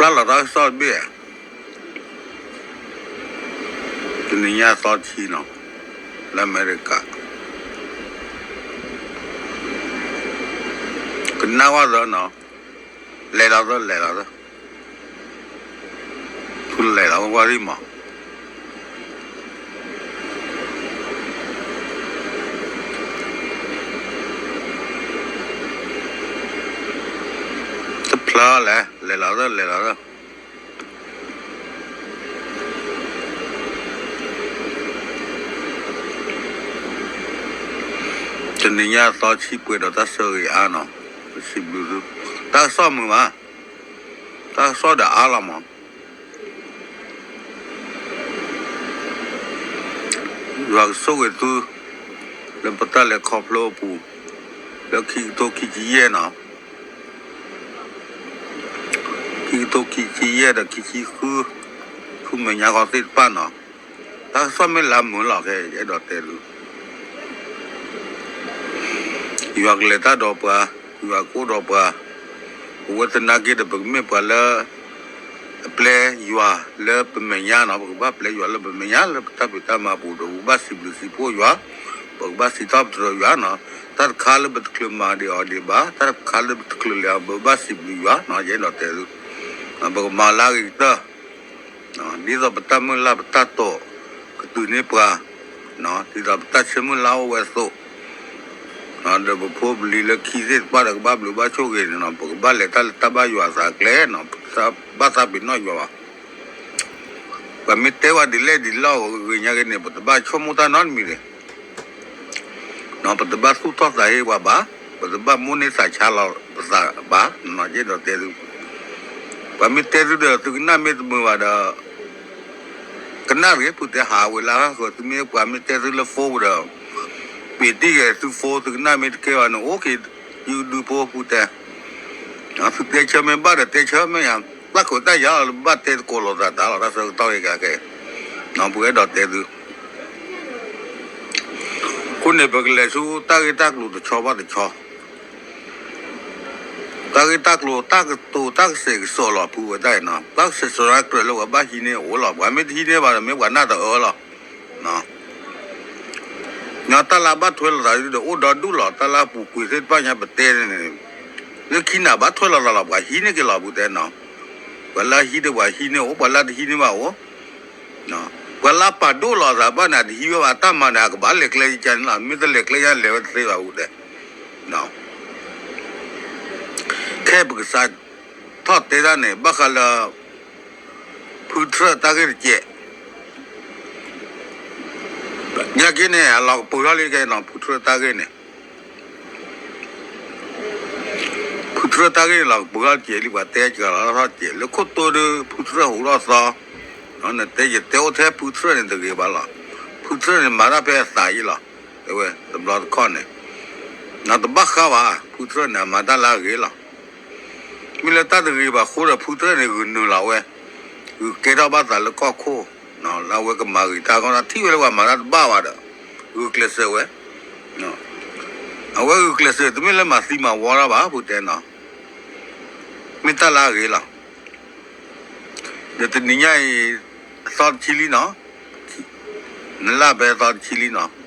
ပျၢ်လီၤတၢ်ကစီၣ်တဘ့ၣ်, တနံၤညါသီတဆံနီၤ, လၢအမဲရကၤ, ကနၣ်ဝဲသၢနီၤ, လဲၤလီၤသၢ လဲၤလီၤသၢ, လဲၤလီၤဝဲကွၢ်ရံၣ်မး တဖျါလဲၣ်, လဲၤလီၤသၢ လဲၤလီၤသၢ, တနံၤညါသီတဆံပှဲၤဒီးတၢ်ဆၢဂ့ၤအါနီၤ, ပစံးဘျုးသု, တၢ်ကစီၣ်မုာ်မး, တၢ်ကစီၣ်ဒီးအါလီၤမး ယွၤကဆိၣ်ဂ့ၤသု လၢပတၢ်လဲၤခီဖျိအပူၤ, လၢခံကထိခံဆံယဲၢ်နီၤ, ခံကထိခံဆံယဲၢ်ဒီးခံဆံဃု, ဆူမဲာ်ညါခီသ့ၣ်တဖၣ်နီၤ, တၢ်ကစီၣ်မ့ၢ်လၢမုာ်လီၤခဲ ယအဲၣ်ဒိးတဲသု ယွၤကလဲၤတၢ်ဒီးပှၤ, ယွၤကအိၣ်ဒီးပှၤ, ပဝဲသနာ်က့ဒီး ပကမ့ၢ်ပှၤလၢ အပျဲယွၤလၢပမဲာ်ညါနီၤ, ပကဘၣ်ပျဲယွၤလၢပမဲာ်ညါ လၢပတၢ်ဖံးတၢ်မၤပူၤဒီး ပကဘၣ်စံးဘျုးစံးဖှိၣ်ယွၤ, ပကဘၣ်စံးထီၣ်ပတြၢၤယွၤနီၤ, တၢ်တခါလၢပတချုးမၤဒံးအီၤဒံးဘၣ်, တၢ်တခါလၢပတချုးလဲၤအီၤ ပကဘၣ်စံးဘျုးယွၤနီၤ, ယအဲၣ်ဒိးတဲသု, ပကမၤလၢအဂ့ၤကတၢၢ် ဒ်သိးပတၢ်မုၢ်လၢ်ပတၢ်တိာ် ကတုၤန့ၢ်ပှၤ, ဒ်သိးပတၢ်ဆၢမုၢ်လၢ်အိၣ်ဝဲအသိး, ဒီးပဖိပလံၤလၢခံသ့ၣ်တဖၣ်ဒီး ကဘၣ်ဘျုးဘၣ်ဆိၣ်ဂ့ၤန့ၣ်နီၤ, ပကဘၣ်လဲၤတၢ်လၢတၢ်ဘၣ်ယွၤအသးကျဲနီၤ, ပဘၣ်သးပ့ၤနီၣ်ယွၤဘၣ်. ပှၤမ့ၢ်တဲဝဲဒ်လဲၣ်ဒ်လဲၣ်ဂ့ၤညါက့န့ၣ် ပတဘၣ်ဆိကမိၣ်တၢ်နီတမံၤတဂ့ၤ ပတဘၣ်သူၣ်ထီၣ်သးဟ့ပှၤဘၣ်, ပတဘၣ်မိၣ်န့ၢ်သးဆါလီၤပသးဘၣ်, ယအဲၣ်ဒိးတဲသု, ပှၤမ့ၢ်တဲသုဒီး သုကနၣ်မ့ၢ်တမုာ်ဘၣ်ဒီး ကနၣ်တဂ့ၤ, ဖုတဲဟးဝဲလၢဃၢၤ, သုမ့ၢ်ပှၤမ့ၢ်တဲသုလၢ phone ဒီး ပ့ၤတံၢ်ဂဲၤသု phone သုကနၣ်မ့ၢ်တကဲဘၣ် နအိၣ်က့ၤ ယုဒုဖိ ဖုတဲ, သုတဲဆၢမ့ၢ်ဘၣ်ဒီးတဲဆၢမ့ၢ်ယါ, တၢ်ခွဲးတၢ်ယာ်လီၤ လၢဘၣ်တဲသကိးလိာ်သးတၢ်လီၤ, တၢ်ဆၢကတီၢ်က့ၤကဲကဲ, ပှၤအဲၣ်ဒိးတဲသု အဃိန့ၣ် ပကလဲၤဆူတၢ်ဂ့ၢ်တၢ်ကျိၤတဆီဘၣ်တဆီ, တၢ်ဂ့ၢ်တၢ်ကျိၤ တၢ်ကတိၤတၢ်ကစဲးကစီးလီၤ ဖုဝဲတၢ်အံၤနီၤ, တၢ်ကစဲးကစီးတၢ်ကြၢးလၢပှၤဘၣ်ဟံးန့ၢ်အိၣ်လီၤ, ပှၤမ့ၢ်တဟံးန့ၢ်ဘၣ်ဒီး မ့ၢ်ပှၤနၢ်တအၢလီၤ. ညီတၢ်လၢအဘၣ်ထွဲလိာ်သးဒီးအိၣ်ဒီဒူၣ်လီၤ, တၢ်လၢအပူၤကွံာ်သ့ၣ်တဖၣ်ညါပတဲန့ၣ်, လၢခံန့ၣ်ဘၣ်ထွဲလိာ်သးလီၤ, ပှၤဟံးန့ၢ်က့ၤလီၤ ဖုတဲနီၤ, ပှၤလၢဟံးဒီးပှၤဟံးန့ၢ်အိၣ်, ပှၤလၢတဟံးန့ၢ်ဘၣ်အိၣ် ပှၤလၢပာ်ဒိၣ်လီၤသးဘၣ်န့ၣ် တဟံးဝဲဘၣ်တၢ်မၤန့ၣ် အကဘၣ်လဲၤကျဲယကန့ၣ်လီၤ, မ့ၢ်တလဲၤကျဲယလဲၤဝဲတသ့ဘၣ် ဖုတဲ, ခဲအံၤပကစးထီၣ်တဲတၢ်န့ၣ် ဘၣ်ဃးလၢ ဖုထြၢၣ်တၢ်ဂ့ၢ်တကဲး, ညါက့န့ၣ် အလီၤကပၢၤထီၣ်လံကဲနီၤ, ဖုထြၢၣ်တၢ်ဂ့ၢ်န့ၣ် ဖုထြၢၣ်တၢ်ဂ့ၢ်န့ၣ် လီၤကပၢၤထီၣ်တကဲးလံ, ပှၤတဲစှၤလီၤထီၣ်တကဲး, လၢခိၣ်တိဒီး ဖုထြၢၣ်ဟူးထီၣ်သီ, နတဲယတဲအိၣ်ထဲဖုထြၢၣ်န့ၣ်တဂ့ၤဘၣ်လီၤ, ဖုထြၢၣ်န့ၣ် မၤတၢ်ဖဲအသးအံၤလီၤ, တဲဝဲတဘျီတခီၣ်န့ၣ်, နတဘၣ်ဃးဘၣ်, ဖုထြၢၣ်န့ၣ် အမၤတၢ်လၢအဂ့ၤလီၤ, မ့ၢ်လၢတၢ်တဂ့ၤဘၣ်အဃိဒီး ဖုထြၢၣ်န့ၣ် ဂုာ်နုာ်လီၤဝဲ, ဂုာ်ကဲထီၣ်ဘၣ်သးလၢကီၢ်ခိၣ်, လၢအဝဲကမၤဂ့ၤတၢ်ကီတၢ်, ထံၣ်ဝဲလၢပှၤမၤတၢ်တဘၣ်ဘၣ်ဒီး ဂုာ်ကျဲးစၢးဝဲ အဝဲဂုာ်ကျဲးစၢး တမ့ၢ်လၢမၤသံမၤဝီတၢ်ဘၣ် ဖုတဲနီၤ, မ့ၢ်တၢ်လၢအဂ့ၤလီၤ. ဒီးတနံၤညါအံၤ သီတဆံလံနီၤ, နလၢဖဲသီတဆံလံနီၤ,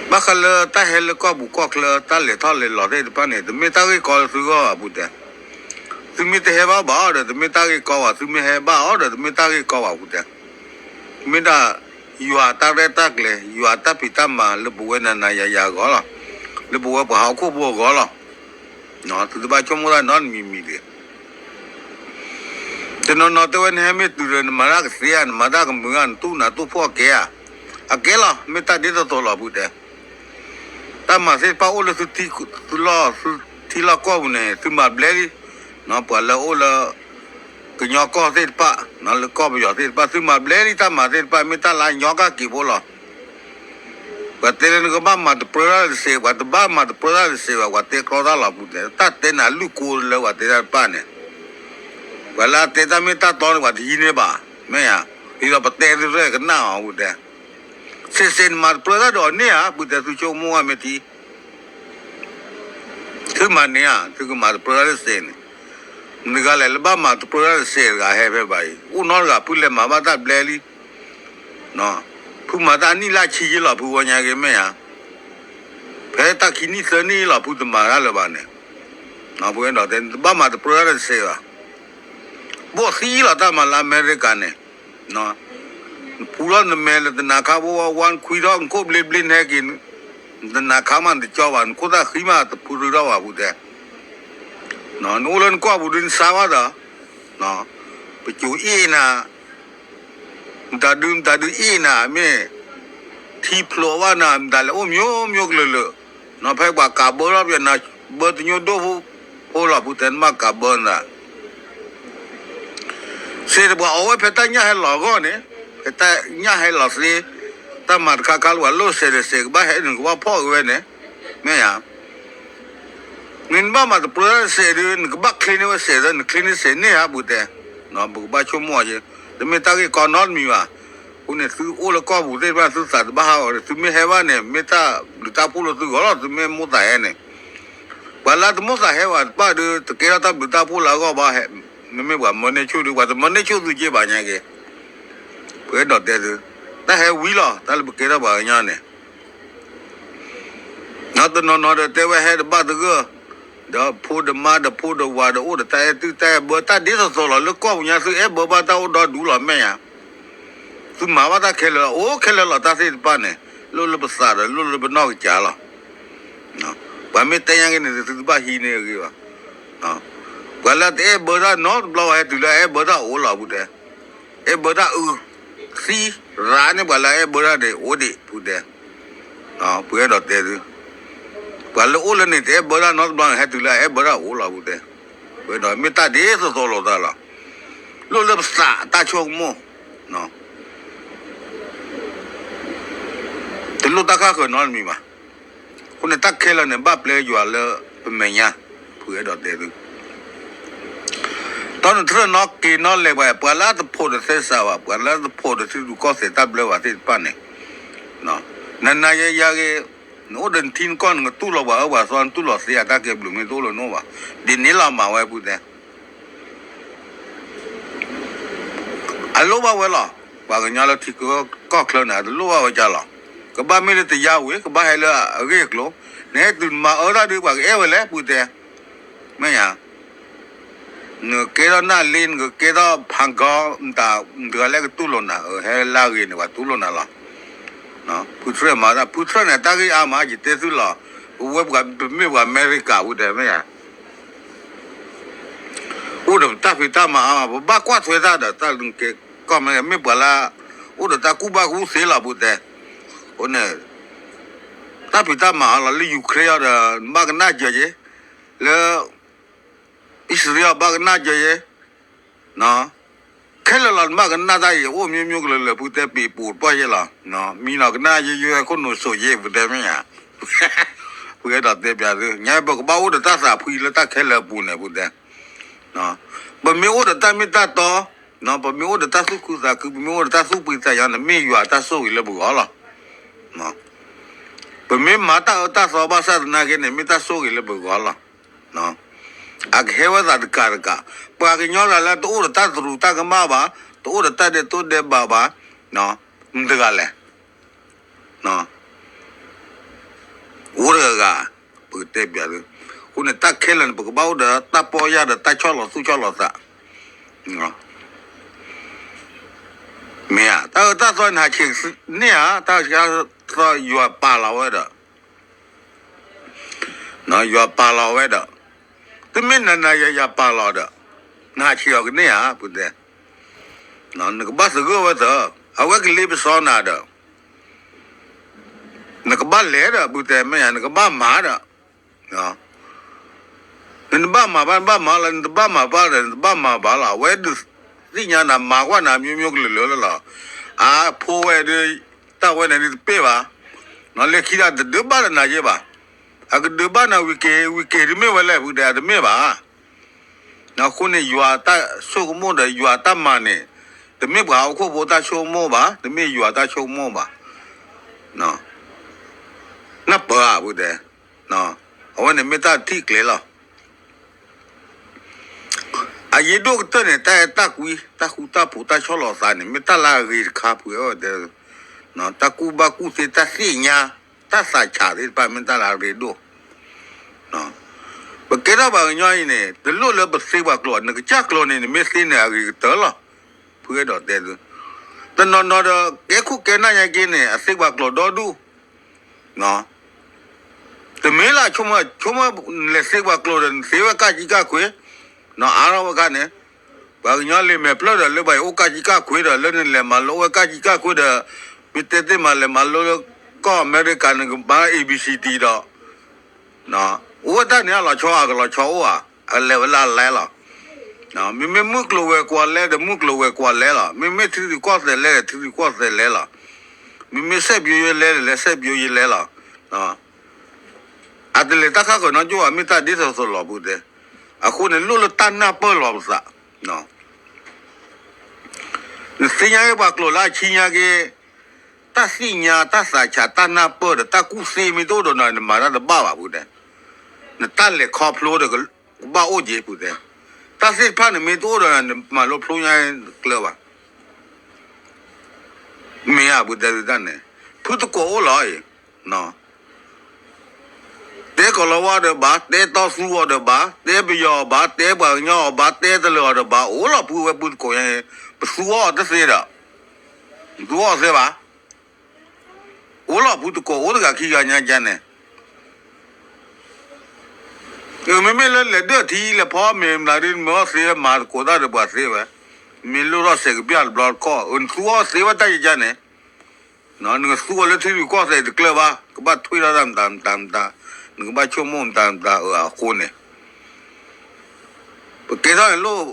ဘၣ်ဃးလၢတၢ်ဟဲလၢကီၢ်ပူၤကီၢ်ချၢ တၢ်လဲၤထီၣ်လဲၤလီၤသ့ၣ်တဖၣ်န့ၣ် တမ့ၢ်တၢ်ဂ့ၢ်ကီလၢသုဂီၢ်ဘၣ် ဖုတဲ, သုမ့ၢ်တဟဲဘၣ်ဘၣ်ဒီး တမ့ၢ်တၢ်ဂ့ၢ်ကီဘၣ်, သုမ့ၢ်ဟဲဘၣ်အီၤဒီး တမ့ၢ်တၢ်ဂ့ၢ်ကီဘၣ် ဖုတဲ မ့ၢ်ဒၣ် ယွၤတၢ်ရဲၣ်တၢ်ကျဲၤ ယွၤတၢ်ဖံးတၢ်မၤလၢပဝဲနၤနၤယၤယၤအဂီၢ်လီၤ, လၢပဝဲပှၤဟီၣ်ခိၣ်ဖိအဂီၢ်လီၤ. သုတဘၣ်ဆိကမိၣ်တၢ်နီတမံၤမံၤတဂ့ၤ. တနီၤနီၤတဲဝဲ နဟဲမ့ၢ်တုၤဒီး နမၤတၢ်ကသ့ဧါ, နမၤတၢ်ကမုာ်ဧါ, နတူၢ်နၤတူၢ်ဖှီၣ်ကဲဧါ. အကဲလီၤ, မ့ၢ်တၢ်ဒ်သိးသိးလီၤ ဖုတဲ တၢ်မၤသ့ၣ်တဖၣ်အိၣ်လၢသုထံလီၢ်ကီၢ်ပူၤန့ၣ် သုမၤဘျဲလံ. ပှၤလၢအအိၣ်လၢ ကညီကီၢ်သ့ၣ်တဖၣ်, လၢကီၢ်ပယီၤသ့ၣ်တဖၣ် သုမၤဘျဲလံတၢ်မၤသ့ၣ်တဖၣ် မ့ၢ်တၢ်လၢအညီကၢ်က့ၤဖိလီၤ. ပှၤတဲလၢနကဘၣ်မၤတပြၢတၢ်တစဲး, ပှၤတဘၣ်မၤတပြၢတၢ်တစဲးဘၣ်, ပှၤတဲကြီတၢ်လီၤ ဖုတဲ, တၢ်တဲနၤလုၢ်ကိလၢပှၤတဲတၢ်တဖၣ်န့ၣ်, ပှၤလၢအတဲတၢ်မ့ၢ်တၢ်တီန့ၣ် ပှၤတဟံးန့ၢ်ဘၣ်, မ့ၢ်ဧါ, ဒ်သိးပတဲသုရဲၣ်ကနၣ်အီၤ ဖုတဲ စဲးစဲးနမၤတပြၢတၢ်ဒီးအီၤန့ၢ်ဧါ, ဖုတဲ သုဆိကမိၣ်ဝဲမ့ၢ်ထံ သုမၤန့ၢ်ဧါ, သုကမၤတပြၢတၢ်တစဲးန့ၣ်, မတၤတဂၤလဲၣ် လၢဘၣ်မၤတပြၢတၢ်တစဲးတဂၤဟဲဖဲဘၣ်အံၤ အိၣ်နီတဂၤ ဖုလဲၤမၤဘၣ်တၢ်ဘျဲလံ. ဖုမၤတၢ်အနံၣ်လၢဆံယ့လီၤ ဖုဝဲညါက့ၤမ့ၢ်ဧါ. ဖဲတၢ်ခံနံၣ်သၢနံၣ်လီၤ ဖုတမၤတၢ်လၢၤဘၣ်န့ၣ်, ပဝဲဒီးတဲ နတဘၣ်မၤတပြၢတၢ်တစဲးဘၣ်. ဘီၣ်သံလီၤ တၢ်မၤလၢအမဲရကၤန့ၣ်, နဖူထီၣ်နမဲာ်လၢတနၤခါ ဝါဝါဝါ နခွံထီၣ်နခိၣ်ဘျ့ဘျ့ နဟဲက့ၤ နတနၤခါမး နတကၠီဘၣ် နခိၣ်သၣ်ဃံမး တဖုရူၢ်ထီၣ်ဘၣ် ဖုတဲ. နအိၣ်လၢနကွၢ်ပူၤဒုး နဆါဘၣ်ဒီး ပစိၤအ့ၣ်နၤ, မတၤဒု မတၤဒုအ့ၣ်နၤ မ့ၢ်ထံဖျိးဘၣ်နၤ မတၤလဲၣ် အိၣ်မျိုးမျိုးကလုာ်လၢာ်, နီၢ်ဖဲပှၤကးဘၢထီၣ်ပှၤနၤ ဘၢတညိၣ်ဒိၣ်ဖိလီၤ ဖုတဲ နဘၣ်ကးဘၢနသး စ့တပှၤအီဝဲဖဲတၢ်ညၣ်ဟဲလီၤအဂီၢ်န့ၣ်, ဖဲတၢ်ညၣ်ဟဲလီၤသ့, တၢ်မၤတခါခါလၢပှၤလိၣ်စဲးဒီးစဲး ကဘၣ်ဟဲနုာ်ကဘၣ်ဖီၣ်က့ၤဝဲန့ၣ်, မ့ၢ်ဧါ. နဘၣ်မၤတပြၢတၢ်စဲးဒုး နကဘၣ်ချ့န့ၢ်ဝဲစဲးဒီး နချ့န့ၢ်စဲးန့ၢ်ဧါ ပူၤတဲ, ပကဘၣ်ဆိကမိၣ်အီၤက့ၤ, တမ့ၢ်တၢ်ဂ့ၢ်ကီနီတမံၤဘၣ်. အဃိန့ၣ် သုအိၣ်လၢကီၢ်ပူၤသ့ၣ်တဖၣ် သုသးတဘၣ်ဟးဂီၤန့ၣ် သုမ့ၢ်ဟဲဘၣ်န့ၣ် မ့ၢ်တၢ်ဘျုးတၢ်ဖှိၣ်လၢသုဂီၢ်လီၤ သုမ့ၢ်မိၣ်သးဟဲန့ၣ်, ပှၤလၢတမိၣ်သးဟဲဘၣ်တဖၣ်ဒုး တကဲထီၣ်တၢ်ဘျုးတၢ်ဖှိၣ်လၢအဂီၢ်ဘၣ်, မ့မ့ၢ်ပှၤမၢန့ၢ်ဆူၣ်ဒုး ပှၤတမၢန့ၢ်ဆူၣ်သုက့ဘၣ်ညါက့ၤ, ပအဲၣ်ဒိးတဲသု, တၢ်ဟဲဝံၤလီၤ တၢ်လၢပကဲထီၣ်ပှၤကညီန့ၣ် နီၢ်တနီၤနီၤဒီးတဲဝဲဟဲတဘၣ်သဂၢၢ်, ဒီးဖိဒီးမါဒီးဖိဒီးဝၤဒီးအိၣ်ဒီးတၢ်အဲၣ်သုတၢ်အဲၣ်ဘၢတၢ်ဒ်သိးသိးလီၤ လၢကီၢ်ပူၤညါသုအဲၣ်ဘၢဘၣ်တၢ်အိၣ်ဒီဒူလီၤ မ့ၢ်ဧါ. သုမၤဘၣ်တၢ်ခဲလၢာ် အိၣ်ခဲလၢာ်လီၤ တၢ်သ့ၣ်တဖၣ်န့ၣ် လိၣ်လၢပသးဒီးလိၣ်လၢပနီၢ်ကစၢ်လီၤ. ပှၤမ့ၢ်တဲညါက့ၤန့ၣ် သုတဘၣ်ဟံးန့ၢ်အဂ့ၢ်ဘၣ်. ပှၤလၢတအဲၣ်ဘၢတၢ်နီတဘျီဘၣ် ဟဲတုၤလၢအအဲၣ်ဘၢတၢ်အိၣ်လီၤ ပူၤတဲ အဲၣ်ဘၢတၢ်အုးသံရၤန့ၣ် ပှၤလၢအအဲၣ်ဘၢတၢ်န့ၣ် အိၣ်ဒံး ပူၤတဲ, ပအဲၣ်ဒိးတဲသု, ပှၤလၢအိၣ်လၢန့ၣ် တအဲၣ်ဘၢတၢ်နီတဘျီန့ၣ် ဟဲတုၤလၢအအဲၣ်ဘၢတၢ်အိၣ်လီၤ ပူၤတဲ, ပအဲၣ်ဒိးမ့ၢ်တၢ်ဒ်သိးသိးလိာ်သးလီၤ. လိၣ်လၢပသးတၢ်ဆိကမိၣ် တလိၣ်တၢ်ခါဃၢၤနီတမံၤဘၣ်. အဃိန့ၣ် တၢ်ခဲလၢာ်န့ၣ် ဘၣ်ပျဲယွၤလၢပမဲာ်ညါ, ဖုအဲၣ်ဒိးတဲသု, တၢ်နထြၢၣ်နီၣ်က့ၤနီၣ်လဲၤပှၤ ပှၤလၢအတဖိးဒီးသဲစးဘၣ် ပှၤလၢအတဖိးဒီးထံရူၢ်ကီၢ်သဲးတၢ်ဘျၢဘၣ်သ့ၣ်တဖၣ်န့ၣ်, နၤနၤယၤယၤဂ့ၤ, နအိၣ်ဒီးနထံနကီၢ် နကတူၢ်လိာ်ပှၤအၢပှၤသီ နတူၢ်လိာ်သ့အတၢ်ကဲဘျုးမ့ၢ်တအိၣ်လၢနအိၣ်ဘၣ်, ဒ်န့ၣ်လီၤမၤဝဲ ပူၤတဲ အလိၣ်ဘၣ်ဝဲလီၤ. ပှၤကညီလၢထံကီၢ်ချၢန့ၣ် အတလိၣ်ဘၣ်ဝဲဒ်လီၤ. ကဘၣ်မ့ၢ်လၢတယါဝံၤ ကဘၣ်ဟဲလၢအဂ့ၢ်အကျိၤ, နဟဲတုၤနမၤအၢတၢ်ဒုး ပှၤကအဲၣ်ဝဲလဲၣ် ပူၤတဲ, မ့ၢ်ဧါ. နကကဲထီၣ်နၢ်လ့ နကကဲထီၣ်ဖးကီ မတၤ မတၤတဂၤလၢကတူၢ်လိာ်နၤ ဟဲလၢအဂ့ၤန့ၣ် ပှၤတူၢ်လိာ်နၤလီၤ. ဖုထြၢၣ်မၤတၢ် ဖုထြၢၣ်န့ၣ် တၢ်ဂ့ၢ်အါမး ယတဲသုလီၤ. ပဝဲပှၤပမ့ၢ်ပှၤအမဲရကၤ ပူၤတဲ မ့ၢ်ဧါ အိၣ်ဒီးတၢ်ဖံးတၢ်မၤအါမး ပဘၣ်ကွၢ်ထွဲတၢ်ဒီးတၢ်လၢကဲကီၢ်မဲ မ့ၢ်ပှၤလၢ အိၣ်ဒီးတၢ်ကူၣ်ဘၣ်ကူၣ်သ့လီၤ ပူၤတဲ, အဃိန့ၣ် တၢ်ဖံးတၢ်မၤအါလီၤ လၢယူၤခရ့ၣ်အံၤဒီး နဘၣ်ကနၣ်ယဲယဲ, လၢ အံၣ်စရ့လးဘၣ်ကနၣ်ယဲယဲ, ခဲလၢာ်လီၤ နဘၣ်ကနၣ်တၢ်အံၤ အိၣ်မျိုးမျိုးကလုာ်လၢာ် ပူၤတဲ ပံၤပူၤတပီၢ်ယဲလီၤ. မံနီၤကနၣ်ယဲယဲ ခိၣ်နူာ်စိးယဲ ပူၤတဲ မ့ၢ်ဧါ. ပအဲၣ်ဒိးတဲပျးသု ညါပကဘၣ်အိၣ်ဒီးတၢ်သးဖှံလၢတၢ်ခဲလၢာ်အပူၤန့ၣ် ပူၤတဲ ပမ့ၢ်အိၣ်ဒီးတၢ်မ့ၢ်တၢ်တီ, ပမ့ၢ်အိၣ်ဒီးတၢ်သူၣ်ခုသးခု ပမ့ၢ်အိၣ်ဒီးတၢ်သူၣ်ဖှံသးညီန့ၣ် မ့ၢ်ယွၤတၢ်ဆိၣ်ဂ့ၤလၢပဂီၢ်လီၤ. ပမ့ၢ်မၤတၢ်အၢတၢ်သီဘၣ်ဆၣ်သနာ်က့န့ၣ် မ့ၢ်တၢ်ဆိၣ်ဂ့ၤလၢပဂီၢ်လီၤ. အကဟဲဝဲသးတကးတကး, ပှၤကညီတဂၤလၢတအိၣ်ဒီးတၢ်သရူးတၢ်ကမၣ်ဘၣ်, တအိၣ်ဒီးတၢ်ဒဲးတိၢ်ဒဲးဘးဘၣ်, မတၤတဂၤလဲၣ် အိၣ်တဂၤဂၤ, ပကတဲပျးသု, အဃိန့ၣ် တၢ်ခဲလၢာ်န့ၣ် ပကဘၣ်အိၣ်ဒီးတၢ်ပီၢ်ယၢ်ဒီးတၢ်ဆီၣ်လီၤသူၣ်ဆီၣ်လီၤသး, မ့ၢ်ဧါ, တၢ်အၢတၢ်သီန့ၣ် ဟးဆံးန့ၢ်ဧါ, တၢ်အၢတၢ်သီယွၤပာ်လီၤဝဲဒီး ယွၤပာ်လီၤဝဲဒီး, တမ့ၢ်နၤနၤယၤယၤပာ်လီၤဒီး, နဟးဆံးအီၤကန့ၢ်ဧါ ပူၤတဲ, နကဘၣ်သဂၢၢ်ဝဲသၢ, အဝဲကလ့ပစီနၤဒီး, နကဘၣ်လဲၤဒီး ပူၤတဲ မ့ၢ်ဧါ နကဘၣ်မၤဒီး နတဘၣ်မၤဘၣ် နဘၣ်မၤလီၤ, နတဘၣ်မၤဘၣ်ဒီး နတဘၣ်မၤဘၣ်လီၤ. အဝဲဒုးသ့ၣ်ညါနၤ မၤကွၢ်နၤ မျိုးမျိုးကလုာ်လၢာ်လီၤ. အဖိဝဲဒုး တၢ်ဝဲန့ၣ်ဒုးတပ့ၢ်ဘၣ်, လၢခံဒၣ်တဒုးဘၣ်လၢနၤယဲဘၣ်. အကဒုးဘၣ်နၤဝံၤက့ၤ ဝံၤက့ၤဒုးမ့ၢ်ဝဲလဲၣ် ပူၤတဲ တမ့ၢ်ဘၣ်. အဃိန့ၣ် ယွၤတၢ်ဆိကမိၣ်ဒီးယွၤတၢ်မၤန့ၣ်, တမ့ၢ်ပှၤဟီၣ်ခိၣ်ဖိတၢ်ဆိကမိၣ်ဘၣ်, တမ့ၢ်ယွၤတၢ်ဆိကမိၣ်ဘၣ်. နၢ်ပၢၢ်ဧါ ပူၤတဲ, အဝဲန့ၣ်မ့ၢ်တၢ်ထံၣ်ကျဲလီၤ. အရ့ဒိၣ်ကတၢၢ်န့ၣ် တၢ်အဲၣ်တၢ်ကွံ တၢ်ဃူတၢ်ဖိး တၢ်ဆီၣ်လီၤသးန့ၣ် မ့ၢ်တၢ်လၢအဂ့ၤတခါ ဖုတဲ, တၢ်ကူၣ်ဘၣ်ကူၣ်သ့ တၢ်သ့ၣ်ညါ တၢ်သးဆးသ့ၣ်တဖၣ် မ့ၢ်တၢ်လၢအရ့ဒိၣ်. ပကဲထီၣ်ပှၤကညီအံၤန့ၣ် တလိၣ်လၢပသ့ပှၤကျိာ် နကစၢ်ကျိာ်န့ၣ် နမ့ၢ်သ့န့ၣ် အဂ့ၤကတၢၢ်လီၤ. ဖုအဲၣ်ဒိးတဲသု တနီၤနီၤဒီး ကဲခိၣ်ကဲနၢ်ညါက့န့ၣ် အသ့ပှၤကျိာ်ဒီဒူၣ် တမ့ၢ်လၢဆိကမိၣ် ဆိကမိၣ်လဲၤသ့ပှၤကျိာ်ဒီး နသ့ဝဲကၢ်ကံကၢ်ခွ့, အါထီၣ်ဝဲခါန့ၣ် ပှၤကညီလံာ်မဲာ်ဖျၢၣ်ဒီး လၢပှၤအိၣ်ကၢ်ကံကၢ်ခွ့ဒီး လၢနလဲၤမၤလိဝဲကၢ်ကံကၢ်ခွ့ဒီး မ့ၢ်တဲသ့မး လဲၤမၤလိလၢကီၢ်အမဲရကၤ နကဘါ A B C D ဒီး အိၣ်ဝဲတၢ်န့ၣ် အလီၤဆီ အကလီၤဆီအိၣ်ဧါ, အလဲၤဝဲလၢအလဲလီၤ. မ့မ့ၢ်မုၢ်ကျိၤဝဲၤကွာ်လဲဒီး မုၢ်ကျိၤဝဲၤကွာ်လဲလီၤ. မ့မ့ၢ်ထံရူၢ်ကီၢ်သဲးလဲဒီး ထံရူၢ်ကီၢ်သဲးလဲလီၤ. မ့မ့ၢ်စဲးပယိယဲလဲဒီး လဲစဲးပယိယဲလဲလီၤ. အတလဲၤတၢ်ခါဃၢၤနီကၠိၣ်ဘၣ် မ့ၢ်တၢ်ဒ်သိးသိးလီၤ ဖုတဲ. အဃိန့ၣ် လိၣ်လၢတၢ်နၢ်ပၢၢ်လီၤပသး နသ့ၣ်ညါက့ၤပှၤကျိာ်လၢအဆံညါက့ၤ တၢ်သ့ၣ်ညါ တၢ်သးဆး တၢ်နၢ်ပၢၢ်ဒီး တၢ်ကူၣ်သ့မ့ၢ်တအိၣ်ဒီးနၤ နမၤတၢ်တဘၣ်ဘၣ် ဖုတဲ. နတၢ်လဲၤခီဖျိဒီး ကဘၣ်အိၣ်က့ၤ ဖုတဲ. တၢ်သ့ၣ်တဖၣ်န့ၣ် မ့ၢ်တအိၣ်ဒီးနၤ နမၤလိဖျိညါတကျၢၤဘၣ်. မ့ၢ်ဧါ ဖုတဲသုတၢ်န့ၣ် ဖုသကိးအိၣ်လီၤအံၤ တဲကီၤလၤဝါဒီးဘၣ်, တဲတီသူအီၤဒီးဘၣ်, တဲပယီၤအီၤဘၣ်, တဲပှၤကညီအီၤဘၣ်, တဲတလၢၤအီၤဒီးဘၣ်, အိၣ်လီၤဖုဝဲဖုသကိးညါ, ပသူအီၤတသ့ဒီး, ပသူအီၤသ့ဘၣ်, အိၣ်လီၤဖုသကိးအိၣ်တဂၤခံဂၤညါကန့ၣ်, မ့မ့ၢ်လၢလဲၤဒၢၣ်ထံလဲၤဖီမ့ၤမနုၤဒ် မ့ၢ်အီၣ်သ့မၤသကိးတၢ်ဒီးပှၤသ့ဝဲ, မ့ၢ်လိၣ်ထီၣ်စဲးကပျၢ်တဘျီတခီၣ် နသူအီၤသ့ဝဲတၢ်ယကန့ၣ် နကသူအီၤလၢထံရူၢ်ကီၢ်သဲးတကျၢၤဘၣ်, ကဘၣ်ထွံထီၣ်တၢ်မတၤမတၤမတၤ, နကဘၣ်ဆိကမိၣ်မတၤမတၤအဃိန့ၣ်, ပကဲထီၣ်န့ၣ်လိၣ်,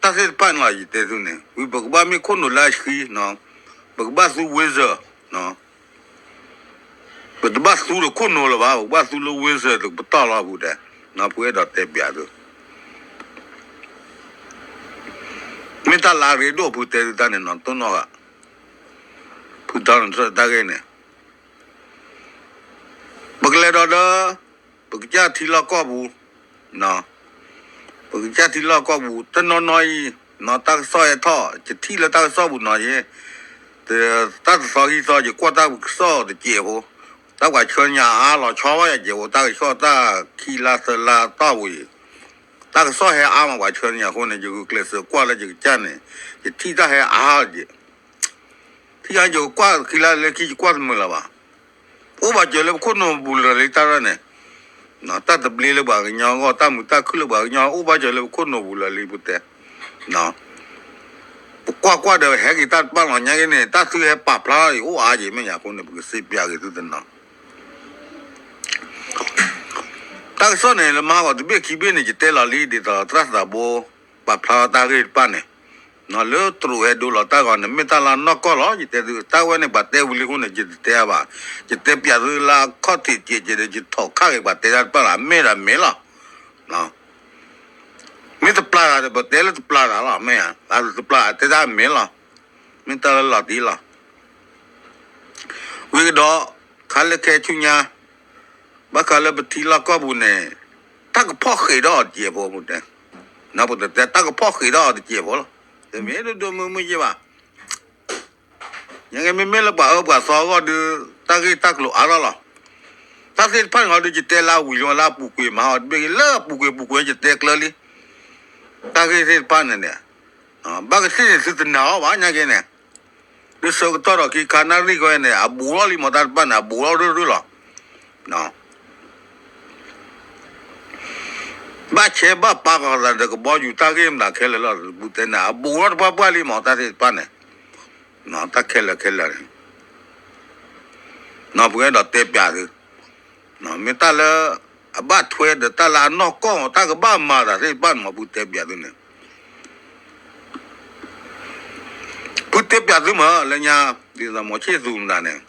တၢ်သ့ၣ်တဖၣ်န့ၣ်လီၤ ယတဲသုန့ၣ် ဝံၤပကဘၣ်မ့ၢ်ခိၣ်နူာ်လၢအဆှံ, ပကဘၣ်သူ wizard, ပတဘၣ်သူဒီးခိၣ်နူာ်လၢၤဘၣ်, ပကဘၣ်သူလၢ wizard တကပတီၢ်လီၤ ဖုတဲ, ဖုအဲၣ်ဒိးတဲပျးသု မ့ၢ်တၢ်လၢအရ့ဒိၣ်ဖုတဲသုတၢ်န့ၣ်နီၤ တိၢ်နီၣ်ဂၤ, ဖုတီနၢ်ထၢၣ်တၢ်ဂ့ၢ်န့ၣ်, ပကလဲၤဒီးဒီး, ပကစၢ်ထံလီၢ်ကီၢ်ပူၤ, ပကစၢ်ထံလီၢ်ကီၢ်ပူၤ တနီၤနီၤအံၤ, တၢ်ကစီၣ်ဟဲထီၣ် ယထံၣ်လၢတၢ်ကစီၣ်ပူၤနီၤယဲ, တၢ်တသီခံသီ ယကွၢ်တၢ်ကစီၣ်တစဲးဖိ, တၢ်ပှၤဆှၢညါအါလီၤဆီဝဲယစဲးဖိ တၢ်ကစီၣ်တၢ်ခံလါသၢလါတီၢ်ပူၤအံၤ, တၢ်ကစီၣ်ဟဲအါမးပှၤဆှၢညါအဃိန့ၣ် ယဂုာ်ကျဲးစၢးကွၢ်လၢယကစၢ်န့ၣ်, ယထံၣ်တၢ်ဟဲအါက့ၤ, ထံၣ်ညါယကွၢ်ခံလါလၢခံယကွၢ်တမုာ်လၢၤဘၣ်, အိၣ်ဘၣ်စၢၤလၢပခိၣ်နူာ်ပူၤလၢာ်လံတၢ်ရၢၣ်န့ၣ်, တၢ်သဘျ့လၢပှၤကညီအဂီၢ် တၢ်မုာ်တၢ်ခုၣ်လၢပှၤကညီ အိၣ်ဘၣ်စၢၤလၢပခိၣ်နူာ်ပူၤလၢာ်လံပတဲ, ပကွၢ်ကွၢ်ဒီးဟဲက့ၤတၢ်တဖၣ်လီၤညါက့ၤန့ၣ် တၢ်သုဟဲပာ်ဖျါထီၣ်အံၤအိၣ်အါက့ၤမ့ၢ်ညါအဃိန့ၣ် ပကစံးပျးက့ၤသုတနီၤ တၢ်ကစီၣ်န့ၣ် လၢမဟါဂီၤတဘ့ၣ်ခံဘ့ၣ်န့ၣ် ယတဲလီၤလံ ဒ်သိးသရၣ်သးဘိ ပာ်ဖျါထီၣ်တၢ်ဂ့ၢ်တဖၣ်န့ၣ်, လၢတရူးဟဲဒိလီၤတၢ်ဂီၤန့ၣ် မ့ၢ်တၢ်လၢအနီၢ်ကီၢ်လီၤ. ယတဲသု တၢ်ဝဲန့ၣ် ပှၤတဲဝံၤလံအဃိန့ၣ် ယတတဲဘၣ်. ယတဲပျးသုလၢအခီၣ်ထံးကဲးကဲးဒီး ယထိးခးက့ၤပှၤတဲတၢ်တဖၣ်လီၤ. အမ့ၢ်ဒီးမ့ၢ်လီၤ. မ့ၢ်တပျၢ်တၢ်ဒီး ပတဲလၢတပျၢ်တၢ်လီၤ. မ့ၢ်ဧါ, တပျၢ်တဲတၢ်မ့ၢ်လီၤ. မ့ၢ်တၢ်လၢလီၤတံၢ်လီၤ. ဝံၤကဒီး ခါလၢခဲဆူညါ ဘၣ်ဃးလၢပထံလီၢ်ကီၢ်ပူၤန့ၣ် တၢ်ကဖီၣ်ဃံးထီၣ်အီၤတစဲးဖိ ပတဲ, ပတဲတၢ်ကဖီၣ်ဃံးထီၣ်အီၤတစဲးဖိလီၤ. တမ့ၢ်ဒိၣ်ဒိၣ်မုၢ်မုၢ်ယဲၢ်ဘၣ်. ညါက့မ့မ့ၢ်လၢပှၤအၢပှၤသီအဂီၢ်ဒီး တၢ်ဂ့ၢ်တၢ်ကျိၤအါထီၣ်လီၤ. တၢ်သ့ၣ်တဖၣ်န့ၣ်ဒီး ယတဲလၢအဝံၤလီၤ လၢအပူၤကွံာ်မး တဘ့ၣ်က့ၤလၢအပူၤကွံာ်ပူၤကွံာ် ယတဲကျၢၤလံ. တၢ်ဂ့ၢ်သ့ၣ်တဖၣ်န့ၣ်န့ၣ် ဘၣ်ကသ့ၣ်န့ၣ် သုတနာ်အီၤဘၣ် ညါက့န့ၣ်, လၢဆၢကတီၢ်ဒီးခံခါနၣ်ရံၣ်ခွဲန့ၣ် အဘူးထီၣ်လံမး တၢ်တဖၣ်န့ၣ် အဘူးထီၣ်ရုၢ်ရုၢ်လီၤ. ဘၣ်ဆဲးဘၣ်ပာ်ဃာ်သးဒီးကဘီယူၤတၢ်ဂ့ၢ်မတၤခဲလၢာ်လီၤ. ပူၤတဲန့ၣ် အဘူးထီၣ်တပှၢ်ပှၢ်လံမး တၢ်သ့ၣ်တဖၣ်န့ၣ်, တၢ်ခဲလၢာ်ခဲလၢာ်န့ၣ် ပကအဲၣ်ဒိးတဲပျးသု, မ့ၢ်တၢ်လၢ အဘၣ်ထွဲဒီးတၢ်လၢအနီၢ်ကီၢ် တၢ်ကဘၣ်မၤတၢ်သ့ၣ်တဖၣ်န့ၣ်မး ပူၤတဲပျးသုန့ၣ် ပူၤတဲပျးသုမး လၢညါ ဒ်သိးမီၤဆ့ၣ်သူမတၤန့ၣ်,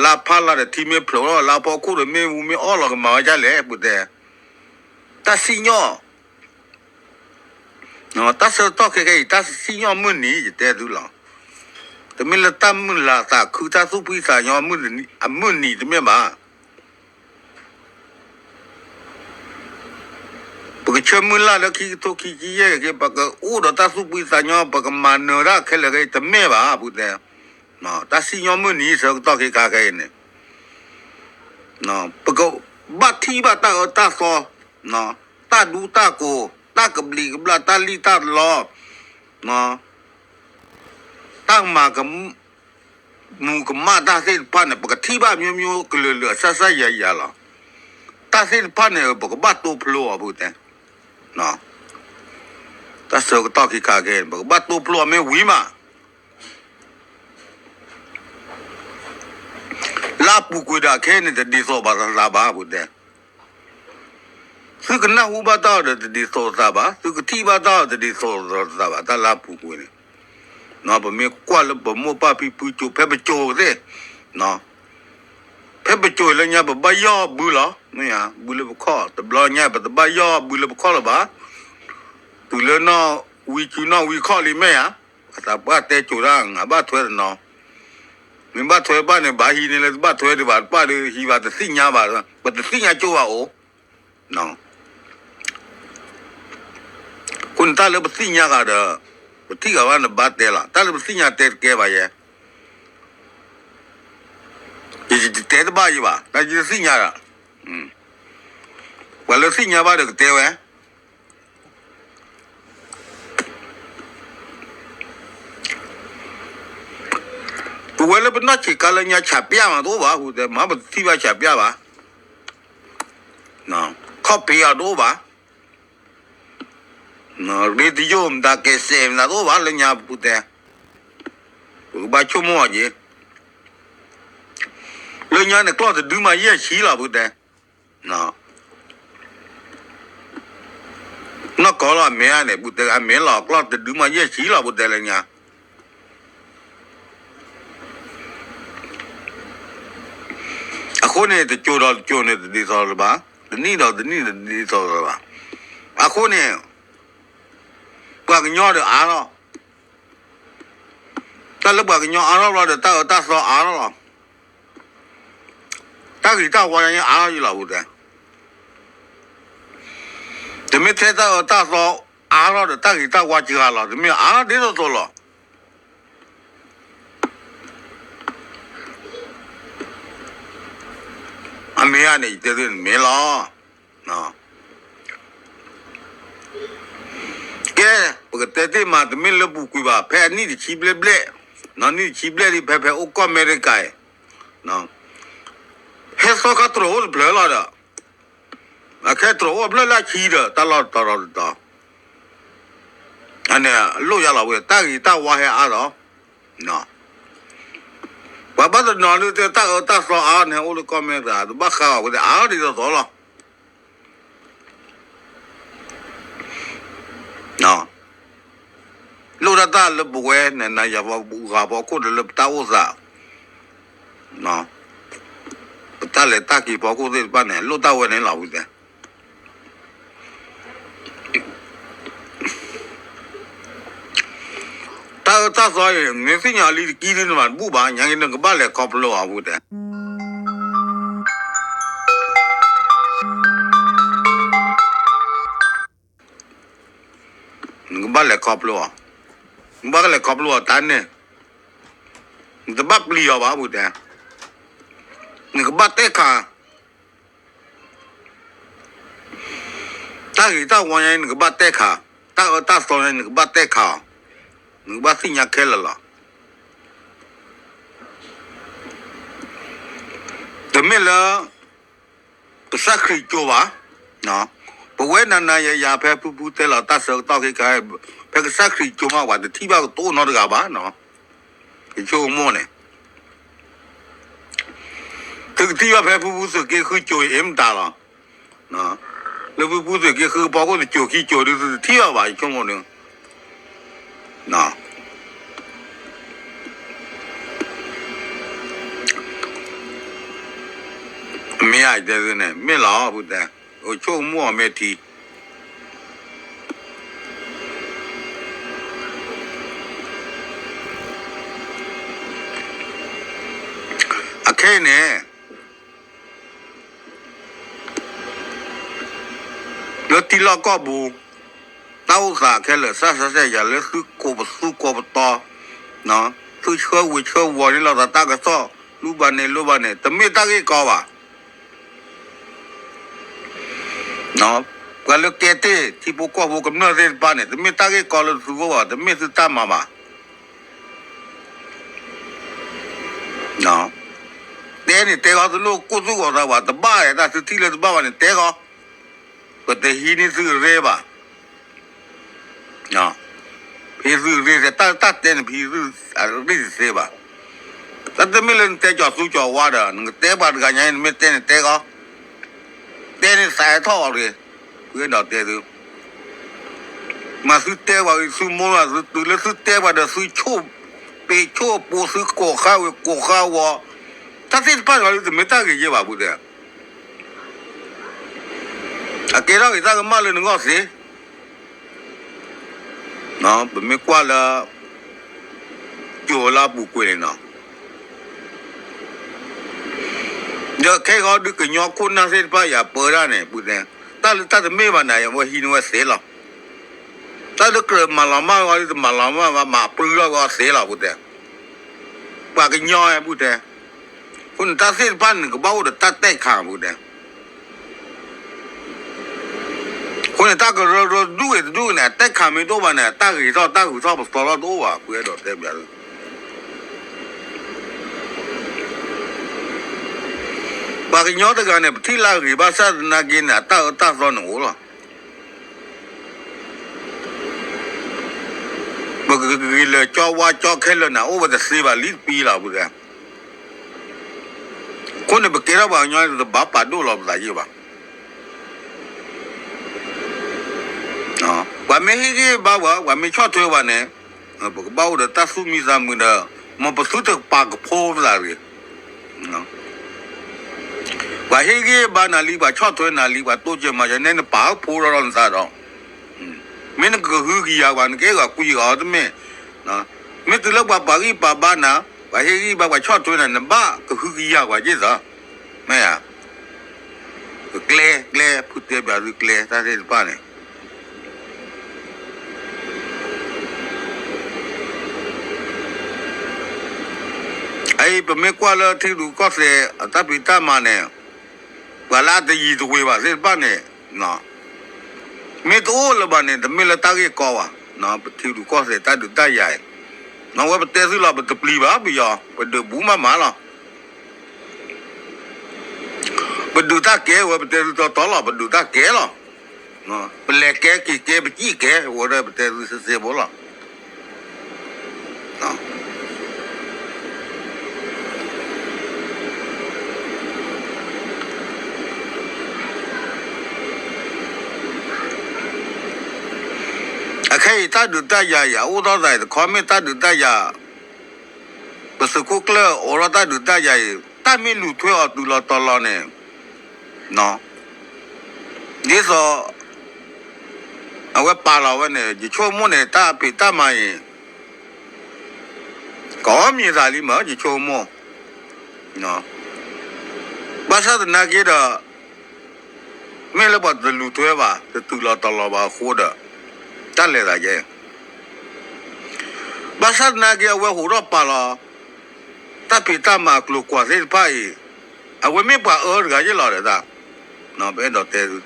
လၢဖးလၢ်ဒီးထံမ့ၢ်ဖျိးလီၤ လၢဖီခိၣ်ဒီးမ့ၣ်အူမ့ၢ်အီၣ်လီၤကမၤဝဲဒ်လဲၣ် ပူၤတဲ, တၢ်စံၣ်ညီၣ် တၢ်ဆၢကတီၢ်ခဲကနံၣ်အံၤ တၢ်စံၣ်ညီၣ်မုၢ်နံၤ ယတဲသုလီၤ. တမ့ၢ်လၢတၢ်မုၢ်လၢ်သးခု တၢ်သူၣ်ဖှံသးညီ အမုၢ်နံၤတမ့ၢ်ဘၣ်. ပကဆၢမုၢ်လၢ်လၢခံကထိခံဆံယဲၢ်က့ၤ ပကအိၣ်ဒီးတၢ်သူၣ်ဖှံသးညီ ပကမၤနၢၤတၢ်ခဲလၢာ်ခဲအံၤ တမ့ၢ်ဘၣ် ပူၤတဲ. တၢ်စံၣ်ညီၣ်မုၢ်နံၤဆၢကတီၢ်ခဲခါခဲအံၤန့ၣ် ပကဘၣ်ထံၣ်ဘၣ်တၢ်အၢတၢ်သီ, တၢ်ဒူတၢ်ကိၢ်, တၢ်ကဘျံးကဘျၣ်, တၢ်လံၣ်တၢ်လီ, တၢ်မၤက မူၤကမၣ်တၢ်သ့ၣ်တဖၣ်န့ၣ် ပကထံၣ်ဘၣ် မျိုးမျိုး ကလုာ်လုာ် အစၢ်စၢ်ယၤယၤလီၤ. တၢ်သ့ၣ်တဖၣ်န့ၣ် ပကဘၣ်တိဖျိအီၤ ပူၤတဲ. တၢ်ဆၢကတီၢ်ခံခါခဲအံၤ ပကဘၣ်တိဖျိအီၤမ့ၢ်ဝံၤမး လၢအပူၤကွံာ်ဒီးခဲအံၤန့ၣ် တဒ်သိးဘၣ်သးဘၣ် ပူၤတဲ. သုကနၢ်ဟူဘၣ်တၢ်အီၤဒီးတဒ်သိးသးဘၣ်, သုကထံၣ်ဘၣ်တၢ်အီၤတဒ်သိးသးဘၣ်, တၢ်လၢအပူၤကွံာ်န့ၣ် ပမ့ၢ်ကွၢ်လၢပမိၢ်ပၢ်ဖံဖုကၠိ ဖဲပကၠိသ့ၣ်, ဖဲပကၠိလၢညါ ပဘၣ်ယီၢ်ဘုလီၤ, မ့ၢ်ဧါ, ဘုလၢပခီၣ်, တဘျီညါ ပတဘၣ်ယီၢ်ဘုလၢပခီၣ်လၢၤဘၣ်, တုၤလၢနီၢ်ဝံကုနီၢ်ဝံခီၣ်လံ မ့ၢ်ဧါ, အသးပှၢ်တဲကၠိတၢ် နဘၣ်ထွဲတနီၤ, မ့ၢ်ဘၣ်ထွဲတဘၣ်န့ၣ် ဘၣ်ဟံးန့ၢ်လၢ တဘၣ်ထွဲဒံးဘၣ်တဖၣ်ဒီး ဟံးဘၣ်တသ့ၣ်ညါဘၣ်, ပတသ့ၣ်ညါကၠိဘၣ်အိၣ် အဃိန့ၣ် တၢ်လၢပသ့ၣ်ညါဂၤဒီး ပထံၣ်ဂၤဘၣ်န့ၣ် ဘၣ်တဲလီၤ, တၢ်လၢပသ့ၣ်ညါတဲတကဲဘၣ်ယဲ, ယတဲတဘၣ်ယဲဘၣ်, တၢ်ယတသ့ၣ်ညါဒီး ပှၤလၢသ့ၣ်ညါဘၣ်ဒီးကတဲဝဲ ပဝဲလၢပနီၢ်ဆံးကါလၢညါ ဆးပျၢ်မးတအိၣ်ဘၣ်, ပူၤတဲ, မ့ၢ်ပတထံၣ်ဘၣ်ဆးပျၢ်ဘၣ်, ခီၣ်ဖံးအီၤတအိၣ်ဘၣ်, ရ့တယိၣ်မတၤ ကဲးစဲးမတၤတအိၣ်ဘၣ် လၢညါ ပူၤတဲ, ပကဘၣ်ဆိကမိၣ်အီၤက့ၤ, လၢညါန့ၣ် ကျီၢ်တဒုမးယဲၢ်ဆံလီၤ ပူၤတဲ နီၢ်ကီၢ်လီၤ အမဲာ်ဧါန့ၣ် ပူၤတဲ အမဲာ်လီၤ ကျီၢ်တဒုမးယဲၢ်ဆံလီၤ ပူၤတဲလၢညါ, အဃိန့ၣ် တကၠိၤဒီးတကၠိၤန့ၣ် တဒ်သိးလၢၤဘၣ်, တနံၣ်ဒီးတနံၣ်န့ၣ် တဒ်သိးလၢၤဘၣ်, အဃိန့ၣ် ပှၤကညီဒီးအါထီၣ်, တၢ်လၢပှၤကညီအါထီၣ်ဘျီဒီး တၢ်အၢတၢ်သီအါထီၣ်လီၤ, တၢ်ဂ့ၤတၢ်ဝါအါထီၣ်ယံၤလီၤ ပူၤတဲ, တမ့ၢ်ထဲတၢ်အၢတၢ်သီအါထီၣ်ဒီး တၢ်ဂ့ၤတၢ်ဝါစှၤလီၤ, တမ့ၢ်အါထီၣ်ဒ်သိးသိးလီၤ. အမ့ၢ်ဧါန့ၣ် ယတဲသုန့ၣ်မ့ၢ်လီၤ. ကဲ, ပကတဲတ့ၢ်မး တမ့ၢ်လၢပူၤကွံာ်ဘၣ်, ဖဲအနံၣ်တဆံဘျဲၣ်ဘျဲၣ်, နံၣ်တဆံဘျဲၣ်လံ ဖဲဖဲအိၣ်ကီၢ်အမဲရကၤအံၤ, ဟဲသီခါတြိာ်အိၣ်တဖျၢၣ်လီၤဒီး, အခဲတြိာ်အိၣ်ဖျၢၣ်လၢအဆံဒီး တၢ်လီၢ်တတီၤတီၤတတီၤ, အန့ၣ်လိၣ်ယါလီၤဝဲ တၢ်ဂ့ၤတၢ်ဝါဟဲအါဒီး ပှၤဘၣ်တနီၤလၢတဲတၢ်အၢတၢ်သီအါန့ၣ် အိၣ်လၢကီၢ်အမဲရကၤ တဘၣ်ဃးဘၣ်ဝဲ အါဒ်သိးသိးလီၤ. လိၣ်ဒၣ်တၢ်လၢပဝဲနၤနၤယၤယၤ ပှၤဂၤဖီခိၣ်ဒီးလၢပတၢ်အိၣ်သး, ပတၢ်လဲၤတၢ်က့ၤဖီခိၣ်သ့ၣ်တဖၣ်န့ၣ် လိၣ်တၢ်ဝဲန့ၣ်လီၤ ပူၤတဲ. တၢ်အၢတၢ်သီအံၤ မ့ၢ်သ့ၣ်ညါလံတကံဒ်န့ၣ်ဘၣ်တဘူၣ်ဘၣ်, ညါက့ၤနကဘၣ်လဲၤခီဖျိအီၤ ပူၤတဲ. နကဘၣ်လဲၤခီဖျိအီၤ, နကဘၣ်လဲၤခီဖျိအီၤတၢ်န့ၣ်, နတဘၣ်ပျံၤအီၤဘၣ် ပူၤတဲ. နကဘၣ်တဲခး တၢ်ဂ့ၤတၢ်ဝါညါ နကဘၣ်တဲခး, တၢ်အၢတၢ်သီညါ နကဘၣ်တဲခးအီၤ, နကဘၣ်သ့ၣ်ညါခဲလၢာ်လီၤ. တမ့ၢ်လၢ ကစၢ်ခရံာ်ကၠိဘၣ်, ပဝဲနၤနၤယၤယၤ ဖဲဖုဖုတဲလီၤတၢ်ဆၢကတီၢ်ခဲခါ, ဖဲကစၢ်ခရံာ်ကၠိမး ပှၤတထံၣ်ဘၣ်ကတိၤနီတဂၤဘၣ်, ယဆိကမိၣ်န့ၣ် သုကထံၣ်ဘၣ်ဖဲဖုဖုသုးက့ဃုကၠိအံၤ အ့ၣ်မတၤလီၤ. လၢဖုဖုသုးက့ဃုဖီခိၣ်တကၠိခံကၠိဒုး သုတထံၣ်ဘၣ်ဘၣ် ယဆိကမိၣ်န့ၣ်. မ့ၢ်ဧါ ယတဲသုန့ၣ် မ့ၢ်လီၤ ပူၤတဲ, အိၣ်ဆိကမိၣ်အီၤမ့ၢ်ထံ အခဲအံၤန့ၣ် လၢထံလီၢ်ကီၢ်ပူၤ, တၢ်အိၣ်သးခဲလၢာ် စၢ်စၢ်စၢ်ယၤလၢသုကိးပသူကိးပတီၤ, သုဆှၢဝံၤဆှၢဝီၤန့ၢ်လိာ်သးတၢ်ကစီၣ် လူၤဘၣ်န့ၣ်လိၤဘၣ်န့ၣ် တမ့ၢ်တၢ်ဂ့ၢ်ကီဘၣ်. ပှၤလၢကဲတ့ၢ်ထံဖိကီၢ်ဖိကမျၢၢ်သ့ၣ်တဖၣ်န့ၣ် တမ့ၢ်တၢ်ဂ့ၢ်ကီလၢသုဂီၢ်ဘၣ်, တမ့ၢ်သုတၢ်မၤဘၣ်. တဲန့ၣ်တဲဃီ သုလိၣ်ကိၢ်သူၣ်ဂီၤသးဘၣ်, တဘၣ်တၢ်သုထံၣ်လၢတဘၣ်ဘၣ်န့ၣ် တဲဃီ, ပတဟံးန့ၢ်သုအရ့ဘၣ်. ဖဲသုအရ့ တၢ်တၢ်တဲန့ၣ် ဖဲသုအရ့တသ့ဘၣ်. တၢ်တမ့ၢ်လၢနတဲကၠီၤသူကၠီၤဝါဒီး နကတဲပှၤတဂၤညါအံၤ နမ့ၢ်တဲန့ၣ်တဲဃီ, တဲန့ၣ်သးဟဲထီၣ်အီၤတဂ့ၤ, ပှဲၤဒီးတဲသု မၤသုတဲပှၤဂ့ၤ သုမိၢ်လၢသုတုၤလၢသုတဲပှၤဒီးသုဆိၣ်ပ့ၤဆိၣ်ပိၤ သုကိးဃါဝံၤကိးဃါဝီၤ, တၢ်သ့ၣ်တဖၣ်န့ၣ်တမ့ၢ်တၢ်ဂ့ၤယဲၢ်ဘၣ် ပူၤတဲ. အကဲထီၣ်ဂ့ၤတၢ်ကမၣ်လၢနဂီၢ်သ့, ပမ့ၢ်ကွၢ်လၢ ကၠိၤလၢအပူၤကွံာ်န့ၣ်နီၤ, ဒီးခဲအံၤဒုးကညီခိၣ်နၢ်သ့ၣ်တဖၣ်ယၤပၢဒၣ်န့ၣ် ပူၤတဲ, တၢ်လၢတၢ်တမ့ၢ်ဘၣ်န့ၣ် အဝဲဟံးန့ၢ်ဝဲသ့လီၤ. တၢ်လၢကြၢးမၤလီၤမၢ်ဝဲ တမၤလီၤမၢ်ဘၣ် မၤပျုၢ်ထီၣ်ဝဲအီၤသ့လီၤ ပူၤတဲ. ပှၤကညီဝဲ ပူၤတဲ, အဃိန့ၣ်တၢ်သ့ၣ်တဖၣ်န့ၣ် ကဘၣ်အိၣ်ဒီးတၢ်တဲာ်ခး ပူၤတဲ. အဃိန့ၣ် တၢ်ကရၢကရိဒူၣ်ဂ့ၤတဒူၣ်ဂ့ၤန့ၣ် အတဲာ်ခးမ့ၢ်တအိၣ်ဘၣ်န့ၣ် တၢ်ဂ့ၤထီၣ်တၢ်ဂုၤထီၣ်ပသီထီၣ်တအိၣ်ဘၣ် ပှဲၤဒီးတဲဘၣ် ပှၤကညီတဂၤန့ၣ် ပထံၣ်လၢအဂ့ၤဘၣ်ဆၣ်သနာ်က့န့ၣ် အတၢ်အၢတၢ်သီန့ၣ်အိၣ်လီၤ. ပကဂ့ၤလၢာ်ကၠီဝါကၠီခဲလၢာ်န့ၣ် အိၣ်ဝဲတသ့ဘၣ်လံတပံၤလီၤ ပူၤတဲ. အဃိန့ၣ် ပကဲထီၣ်ပှၤကညီန့ၣ် တဘၣ်ပာ်ဒိၣ်လီၤပသးယဲၢ်ဘၣ်. ပှၤမ့ၢ်ဟ့ၣ်ဂံၢ်ဘါပှၤ ပှၤမ့ၢ်ဆီၣ်ထွဲပှၤန့ၣ် ပကဘၣ်အိၣ်ဒီးတၢ်သူၣ်မံသးမုာ်ဒီး မ်ပသုတပာ်ကဖိပသးတဂ့ၤ. ပှၤဟ့ၣ်ဂံၢ်ဘါနၤလံ ပှၤဆီၣ်ထွဲနၤလံ ပှၤတိစၢၤမၤစၢၤန့ၣ် နပာ်ကဖိထီၣ်နသးဒီး မ့ၢ်နကဟုကယာ်ပှၤ နကအဲၣ်ဂီၤကွံဂီၤတမ့ၢ်, မ့ၢ်တုၤလၢပှၤပာ်ဂံၢ်ပာ်ဘါနၤ, ပှၤဟ့ၣ်ဂံၢ်ဘါ ပှၤဆီၣ်ထွဲနၤ နဘၣ်ကဟုကယာ်ပှၤက့ၢ်သး, မ့ၢ်ဧါ. ကျဲ ကျဲ ဖုတဲဘၣ်သု ကျဲ တၢ်သ့ၣ်တဖၣ်န့ၣ် အအံၤ ပမ့ၢ်ကွၢ်လၢထံရူၢ်ကီၢ်သဲးအတၢ်ဖံးတၢ်မၤန့ၣ်, ပှၤလၢအတယံၤတဝ့ၤဘၣ်သ့ၣ်တဖၣ်န့ၣ်, မ့ၢ်တအိၣ်လၢၤဘၣ်န့ၣ် တမ့ၢ်လၢတၢ်ဂ့ၢ်ကီဘၣ်, ပထံရူၢ်ကီၢ်သဲးတၢ်ဒုးတၢ်ယၤအံၤ, အဝဲပတဲသုလီၤ ပတပျံၤဘၣ်ပယီၤ, ပဒုးဘူးမးမးလီၤ. ပဒုးတၢ်ကဲဝဲ ပတဲသုတီတီလီၤ ပဒုးတၢ်ကဲလီၤ. ပလဲၤကဲက့ၤကဲ ပစံၣ်ကဲဝဲဒီး ပတဲသုစ့စ့ဖိလီၤ. အခဲအံၤ တၢ်ဒုးတၢ်ယၤအံၤ အအိၣ်ထီၣ်သးအံၤတခီ မ့ၢ်တၢ်ဒုးတၢ်ယၤ, ပသုးခိၣ်ကျၢၢ်အိးထီၣ်တၢ်ဒုးတၢ်ယၤအံၤ တၢ်မ့ၢ်လူၤထွဲအီၤတုၤလီၤတီၤလီၤန့ၣ်, ဒ်သိး အဝဲပာ်လီၤဝဲန့ၣ် ယဆိကမိၣ်န့ၣ် တၢ်ဖံးတၢ်မၤအံၤ ကအီၣ်မံၤသးလံမး ယဆိကမိၣ်, ဘၣ်ဆၣ်သနာ်က့ဒီး မ့ၢ်လၢပှၤတလူၤထွဲဘၣ် တတုၤလီၤတီၤလီၤဘၣ်အဃိဒီး တၢ်လဲၤသးယဲၢ်, ဘၣ်ဆၣ်သနာ်က့ အဝဲဟူးထီၣ်ပာ်လီၤ တၢ်ဖံးတၢ်မၤအကျိၤကွာ်သ့ၣ်တဖၣ်အံၤ, အဝဲမ့ၢ်ပှၤအၢတဂၤယဲၢ်လီၤဒီးတၢ်, ပအဲၣ်ဒိးတဲသု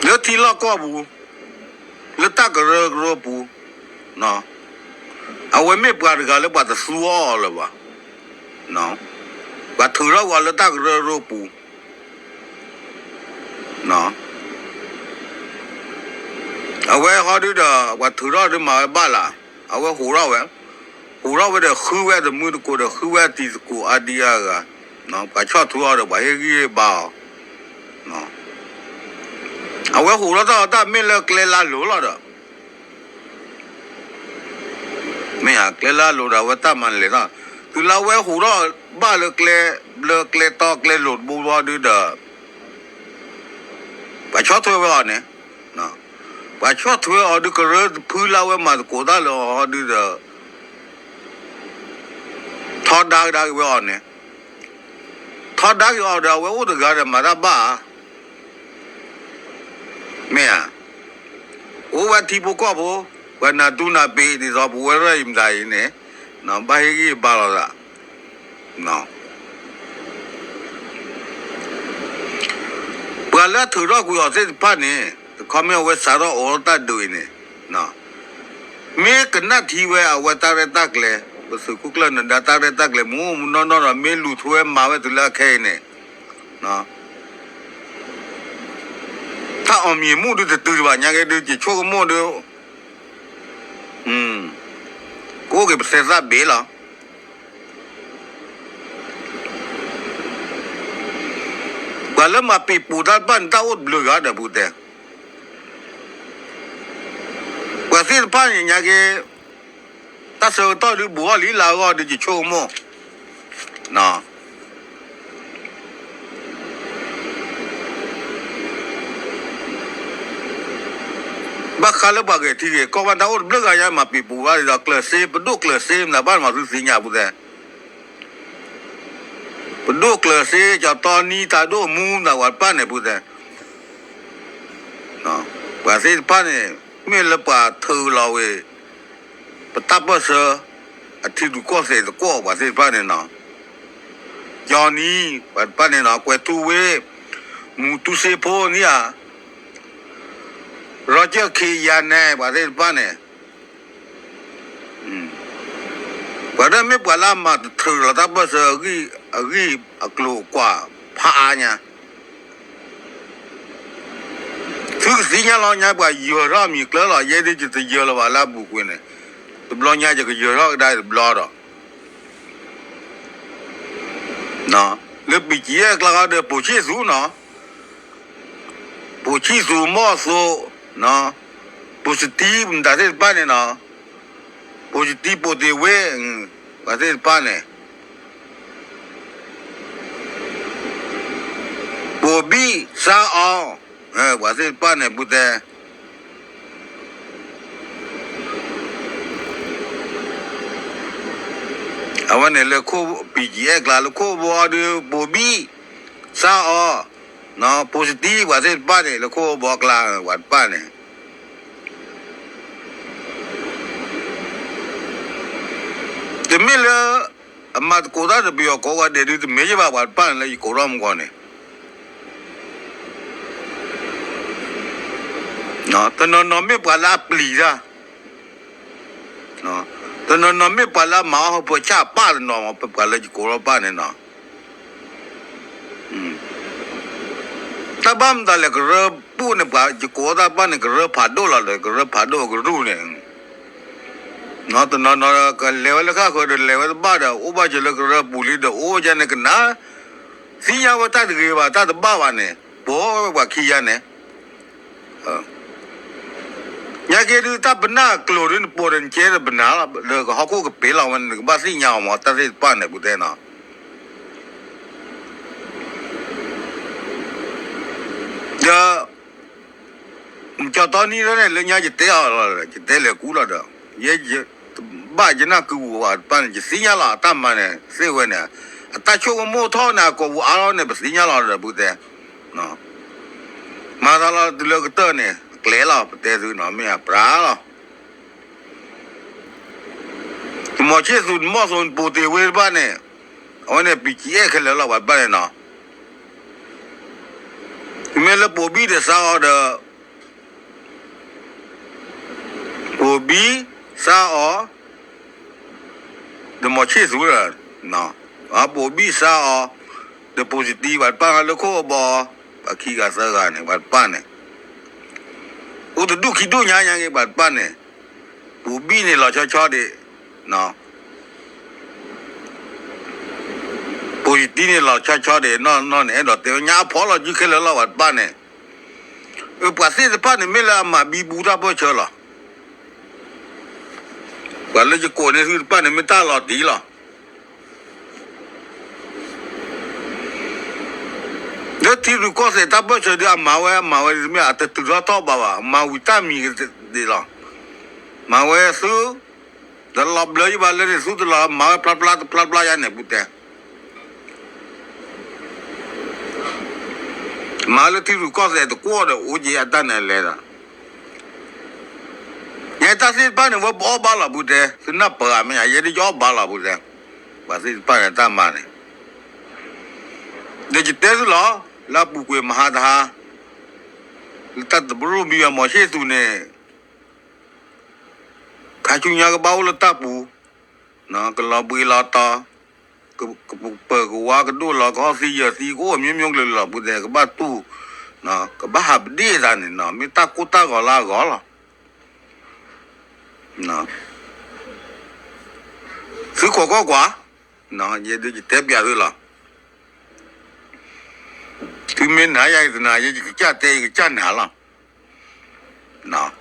လၢထံလီၢ်ကီၢ်ပူၤ, လၢတၢ်ကရၢကရိပူၤ, အဝဲမ့ၢ်ပှၤတဂၤလၢပှၤတသူအီၤလၢၤဘၣ်, ပှၤထုးထီၣ်ဝဲလၢတၢ်ကရၢကရိပူၤ, အဝဲဟီဒုဒီး ပှၤထုးထီၣ်ဒုးမၤဝဲဘၣ်လၢ်, အဝဲဟူးထီၣ်ဝဲ, ဟူးထီၣ်ဝဲဒီးဃုဝဲတမုၢ်တကိးဒီး ဃုဝဲအတံၤသကိးအါဒံအါဂၤ, ပှၤဆီၣ်ထွဲအီၤဒီး ပှၤဟ့ၣ်ဂံၢ်ဟ့ၣ်ဘါအီၤ, အဝဲဟူးထီၣ်တၢ်အီၤတၢ်မ့ၢ်လၢကျဲလၢအလိၤလီၤဒီး မ့ၢ်ဧါ, ကျဲလၢအလိၤဒီး အဝဲတၢ်မၤလဲၤထီၣ်, တုၤလၢအဝဲဟူးထီၣ်ဘၣ်လၢကျဲ, လၢကျဲတီကျဲလိၤတဘိဘီဒုဒီး ပှၤဆီၣ်ထွဲဝဲအီၤန့ၣ်, ပှၤဆီၣ်ထွဲအီၤဒု ကရၢတဖုလၢအဝဲမၤသကိးတၢ်လၢအီၤဒုဒီး ထီဒါကဒါက့ၤဝဲအီၤန့ၣ်, ထီဒါက့ၤအီၤဒီး အဝဲအိၣ်တဂၤဒီးမၤတၢ်ဘၣ်ဧါ, မ့ၢ်ဧါ, အိၣ်ဝဲထံဖိကီၢ်ဖိ, ပှၤနၢ်တူၢ်နၢ်ပ့ၤ ဒ်သိးပဝဲရၢၢ်အံၤမတၤအံၤန့ၣ်, ဘၣ်ဟ့ၣ်ဂံၢ်ဘါလိာ်သး, ပှၤလၢအထုးထီၣ်ကွံာ်အီၤသ့ၣ်တဖၣ်န့ၣ်, တခီမ့ၢ်အဝဲစးထီၣ်အိးထီၣ်တၢ်ဒုးအံၤန့ၣ်, မ့ၢ်ကနၣ်ထံဝဲအဝဲတၢ်ရဲၣ်တၢ်ကျဲၤ, ပသုးခိၣ်ကျၢၢ်နဒါတၢ်ရဲၣ်တၢ်ကျဲၤ မူးမူးနီၢ်နီၢ်ဒီး မ့ၢ်လူၤထွဲမၤဝဲတုၤလၢအခဲအံၤန့ၣ်, တၢ်အီၣ်မံၤမူၣ်ဒုးတတုၤတဘၣ်ညါက့ၤဒုး ယဆိကမိၣ်ဒုး, ကအိၣ်က့ၤပသဲသၣ်ဘ့ၣ်လီၤ. ပှၤလၢမၤပံာ်ပူၤတၢ်တဖၣ်န့ၣ် တၢ်အိၣ်တဘျုးဂၤဒီးပူၤတဲ, ပှၤသ့ၣ်တဖၣ်န့ၣ်ညါက့ၤ, တၢ်ဆၢကတီၢ်ဒုးဘူးထီၣ်လံလၢအဂီၢ်ဒုး ယဆိကမိၣ် ဘၣ်ဃးလၢပှၤဂဲၤထံဂဲၤကီၢ်ဘၣ် တၢ်အိၣ်တဘျုးဂၤညါ မၤပံာ်ပူၤဘၣ်ဒီး ကျၢၤစ့ ပဒိၣ်ကျၢၤစ့ မတၤဘၣ်မၤသုသ့ၣ်ညါပူၤသ့ၣ်, ပဒိၣ်ကျၢၤစ့ ကၠီတီနံ တၢ်ဒိၣ်မူ မတၤပှၤတဖၣ်န့ၣ်ပူၤသ့ၣ်, ပှၤသ့ၣ်တဖၣ်န့ၣ် မ့ၢ်လၢပှၤထုးလီၤဝဲ ပတၢ်ပၢၢ်ဆၢ အထံရူၢ်ကီၢ်သဲးသကိးပှၤသ့ၣ်တဖၣ်န့ၣ်နီၤ, ကၠီနံ ပှၤတဖၣ်န့ၣ်နီၤ, ကွဲၤထူဝ့ မူတူစ့ဖိန့ၣ်ဧါ, ရီကၢၢ်ခ့ယၤနဲ ပှၤသ့ၣ်တဖၣ်န့ၣ်, ပှၤဒၣ်မ့ၢ်ပှၤလၢအမၤတထုးလီၤတၢ်ပၢၢ်ဆၢ အဂံၢ်အကျိၤအကွာ်ဖးအါညါ သုကသ့ၣ်ညါလီၤညါ ပှၤယၢၤထီၣ်အမံၤကျၢၤလီၤ, ယဲဒၣ်ယတယၢၤလၢၤဘၣ်လၢအပူၤကွံာ်န့ၣ်, တဘျီညါယကယၢၤထီၣ်ကဒါတဘျီဒီး, လၢ ပံၣ်ကၠံၣ်အဲၣ် ကျါဃီဒီး ပိာ်ဆံၣ်သူနီၤ, ပိာ်ဆံၣ်သူ မီၢ်သိ, ပိာ်စတံ မတၤသ့ၣ်တဖၣ်န့ၣ်နီၤ, ပိာ်စတံ ပိာ်တ့ၢ်ဝ့ ပှၤသ့ၣ်တဖၣ်န့ၣ် ပိာ်ဘံၣ် စါအီၤ, ပှၤသ့ၣ်တဖၣ်န့ၣ် ပူၤတဲ, အဝဲန့ၣ်လၢခိၣ် ပံၣ်ကၠံၣ်အဲၣ် ကျါ လၢခိၣ်ဘီဒုး ပိာ်ဘံၣ် စါအီၤ, ပိာ်စတံ ပှၤသ့ၣ်တဖၣ်န့ၣ် လၢခိၣ်ဘီကျါ ပှၤတဖၣ်န့ၣ် တမ့ၢ်လၢ အမၤသကိးတၢ်ဒီးပယီၤကိးဂၤဒဲးဒုး တမ့ၢ်ယဘၣ်ပှၤတဖၣ်န့ၣ်လၢယကိးထီၣ်မူကီၢ်န့ၣ်, တနီၤနီၤမ့ၢ်ပှၤလၢအပျံၤတၢ်, တနီၤနီၤမ့ၢ်ပှၤလၢအမၤအီၣ်ဟီၣ်ဖိဆၣ်ပၢ်တနီၤမး ပပှၤလၢယကိးထီၣ်ပၢ်န့ၣ်နီၤ တၢ်ဘၣ်မတၤလဲၣ် ကရၢပူၤန့ၣ် ပှၤယကိးတၢ်ဘၣ်န့ၣ် ကရၢဖးဒိၣ်လီၤဒီး ကရၢဖးဒိၣ်ကရူၢ်န့ၣ်, တနီၤနီၤကလဲၤဝဲလၢဃၣ်ဃၢၤဒီး လဲၤဝဲတဘၣ်ဒီး အိၣ်ဘၣ်စၢၤလၢကရၢပူၤလံဒီး အိၣ်ဝဲဒၣ်န့ၣ်ကနၣ်, သ့ၣ်ညါဝဲတၢ်တဂ့ၤဘၣ် တၢ်တဘၣ်ဘၣ်န့ၣ် ပိာ်ဝဲပှၤခံဂၤန့ၣ် ညါက့ၤဒုး တၢ်ပနၢ်ကျိၤဒုး နပိာ်ဒီးနကဲဒီးပနၢ်လီၤ လၢကဟီၣ်ခိၣ်ကပ့ၤလီၤဝဲန့ၣ် နကဘၣ်သ့ၣ်ညါအီၤမး တၢ်သ့ၣ်တဖၣ်န့ၣ် ပူၤတဲနီၤ, ဒီး ကၠီတီနံဒၣ်န့ၣ် လၢညါယတဲအီၤလီၤ ယတဲလဲၤကူလီၤဒီး ယဲ ဘၣ်ယနၢ်ကုပူၤဘၣ်တဖၣ်န့ၣ် ယသ့ၣ်ညါလီၤ အတၢ်မၤန့ၣ် သ့ၣ်ဝဲန့ၣ် အတၢ်ဆိကမိၣ်ထီၣ်န့ၣ် အကိာ်ပူၤအါလီၤန့ၣ် ပသ့ၣ်ညါလီၤဒီး ပူၤတဲ မၤသးလီၤတုၤလၢကတၢၢ်န့ၣ် ကျဲၤလီၤ ပတဲသုနီၤ မ့ၢ်အပြၤလီၤ တမီၤဆ့ၣ်သူ တမီၤသိ ပိာ်တ့ၢ်ဝ့တဖၣ်န့ၣ် အဝဲန့ၣ် ပံၣ်ကၠံၣ်အဲၣ်ခဲလၢာ်လီၤ ပှၤတဖၣ်န့ၣ်နီၤ မ့ၢ်လၢပိာ်ဘံၣ်ဒီးစါအီၤဒီး ပိာ်ဘံၣ် စါအီၤ တမီၤဆ့ၣ်သူဒီး ပိာ်ဘံၣ်စါအီၤ ဒီးပိာ်စတံ ပှၤတဖၣ်လၢခိၣ်အဘီ ပှၤခံဂၤသၢဂၤန့ၣ် ပှၤတဖၣ်န့ၣ် အိၣ်တဒူၣ်ခံဒူၣ်ညါညါက့ၤ ပှၤတဖၣ်န့ၣ် ပိာ်ဘံၣ်န့ၣ်လီၤဆီဆီဒံး ပိာ်စတံန့ၣ်လီၤဆီဆီဒံး နီၢ်နီၢ်န့ၣ် အဲၣ်ဒိးတဲဝဲညါအဖီလီၤစုခဲလၢာ်လီၤ ပှၤတဖၣ်န့ၣ် ပှၤသ့ၣ်တဖၣ်န့ၣ်မ့ၢ်လၢအမၤဘံဘူတၢ်ပၢၢ်ဆၢလီၤ. ပှၤလၢယကိးန့ၢ်သုတဖၣ်န့ၣ်မ့ၢ်တၢ်လီၤတံၢ်လီၤ. လၢထံရူၢ်ကီၢ်သဲးတၢ်ပၢၢ်ဆၢဒုးအမၤဝဲ အမၤဝဲဒ်မ့ၢ်အတတုၤထီၣ်ထီၣ်ဘၣ်ဘၣ် မၤဝံၤတၢ်မံၤကသ့ၣ်လီၤ. မၤဝဲသု တလီၤဘျၢယဘၣ်လၢန့ၣ် သုတလီၤမၤဝဲဖျါဖျါတဖျါဖျါယါန့ၣ် ပူၤတဲ မၤလၢထံရူၢ်ကီၢ်သဲးတကွီၢ်ဒီး အိၣ်က့ၤအတၢ်နဲလဲၤဒီး ယဲတၢ်သ့ၣ်တဖၣ်န့ၣ် ဝဲပအီၣ်ဘၣ်လီၤပူၤတဲ, သုနၢ်ပၢၢ်မ့ၢ်ဧါ, ယဲဒ်ယအီၣ်ဘၣ်လီၤပူၤတဲ, ပှၤသ့ၣ်တဖၣ်န့ၣ်တၢ်မၤန့ၣ်, ဒီးယတဲသုလီၤ, လၢအပူၤကွံာ်မဟါတဟါ, လၢတၢ်တပရူၢ်မံအမီၤဟ့ၣ်သူန့ၣ်, ခါဆူညါကဘၣ်အိၣ်လၢတၢ်ပူၤ, ကလီၤဘှံးလီၤတီၤ, ကပၢၤကဝါကဒိၣ်လီၤ ကဟီၣ်သံယၢၤသံ ကအိၣ်မျိုးမျိုးကလုာ်လီၤပူၤတဲ ကဘၣ်တူၢ်, ကဘၣ်ဟးပဒ့ၣ်သးန့ၣ်နီၤ မ့ၢ်တၢ်ကိၢ်တၢ်ဂီၤလၢအဂီၢ်လီၤ. သုခိးကွၢ်ကွၢ်, ယဲဒုးယတဲပျးသုလီၤ. သုမ့ၢ်နာ်ယၤယတနာ် ယဲယကစၢ်တဲယကစၢ်နာ်လီၤ.